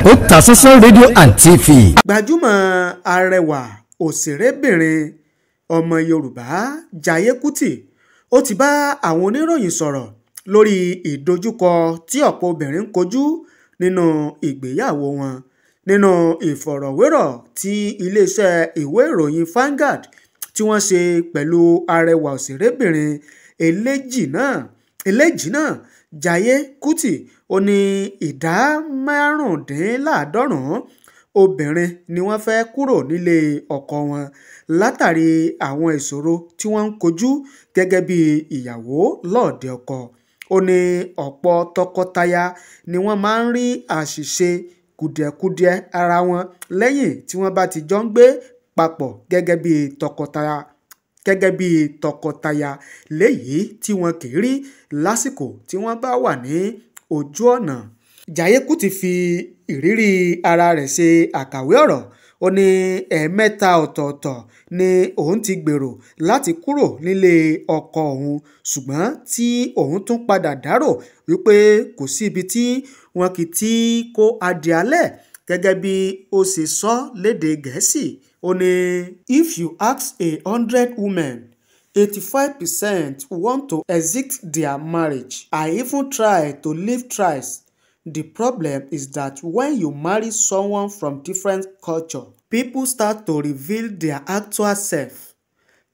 Otasansan rédíò and TV. Gbajúmọ̀ arẹwà òṣèrébìnrin ọmọ Yorùbá Jaiye Kuti ó ti bá àwọn oníròyìn sọ̀rọ̀ lórí ìdojúkọ tí ọ̀pọ̀ obìnrin ń kojú nínú ìgbéyàwó wọn. Nínú ìfọ̀rọ̀wérọ̀ tí iléeṣẹ́ ìwé ìròyìn Vanguard tí wọ́n ṣe pẹ̀lú arẹwà òṣèrébìnrin eléjì náà Jaiye Kuti, ó ní ìdá 95 obìnrin ni wọ́n fẹ́ kúrò nílé ọkọ wọn látàrí àwọn ìṣòro tí wọ́n ń kojú gẹ́gẹ́ bí ìyàwó lọ́ọ̀dẹ̀ ọkọ. Ó ní ọ̀pọ̀ tọkọtaya ni wọ́n máa ń rí àṣìṣe kùdìẹ̀kudiẹ ara wọn lẹ́yìn tí wọ́n bá ti jọ ń gbé papọ̀ gẹ́gẹ́ bí tọkọtaya léyìí tí wọn kì í rí lásìkò tí wọ́n bá wà ní ojú ọ̀nà. Jaiye Kuti fi ìrírí ara rẹ̀ ṣe àkàwé ọ̀rọ̀. Ó ní ẹ̀ẹ̀mẹ́ta ọ̀tọ̀ọ̀tọ̀ ni òun ti gbèrò láti kúrò nílé ọkọ òun, ṣùgbọ́n tí òun tún padà dárò wípé kò sí ibi tí wọn kì í tí í kó adìẹ alẹ̀ gẹ́gẹ́ bí ó ṣe sọ lédè Gẹ̀ẹ́sì. Ó ní, "If you ask 100 women, 85% want to exit their marriage. I even tried to leave thrice. The problem is that when you marry someone from different culture, people start to reveal their actual self.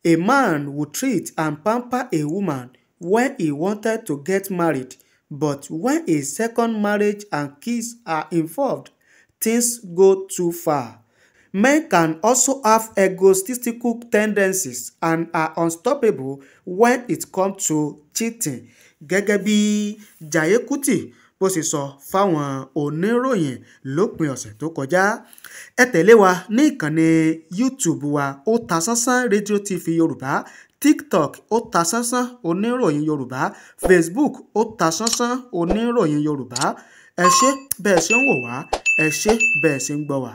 A man would treat and pamper a woman when he wanted to get married, but when a second marriage and kids are involved, things go too far. Men can also have egotistical tendencies and are unstoppable when it comes to cheating." Gẹ́gẹ́ bí Jaiye Kuti bó ṣe sọ fáwọn oníròyìn lópin ọ̀sẹ̀ tó kọjá. Ẹ tẹ̀lé wa ní ìkànnì YouTube wa, Otasansan rédíò TV Yorùbá, TikTok, Otasansan oníròyìn Yorùbá, Facebook, Otasansan oníròyìn Yorùbá. Ẹ ṣé bẹ́ẹ̀ ṣe ń wò wá, ẹ ṣé bẹ́ẹ̀ ṣe ń gbọ́ wá.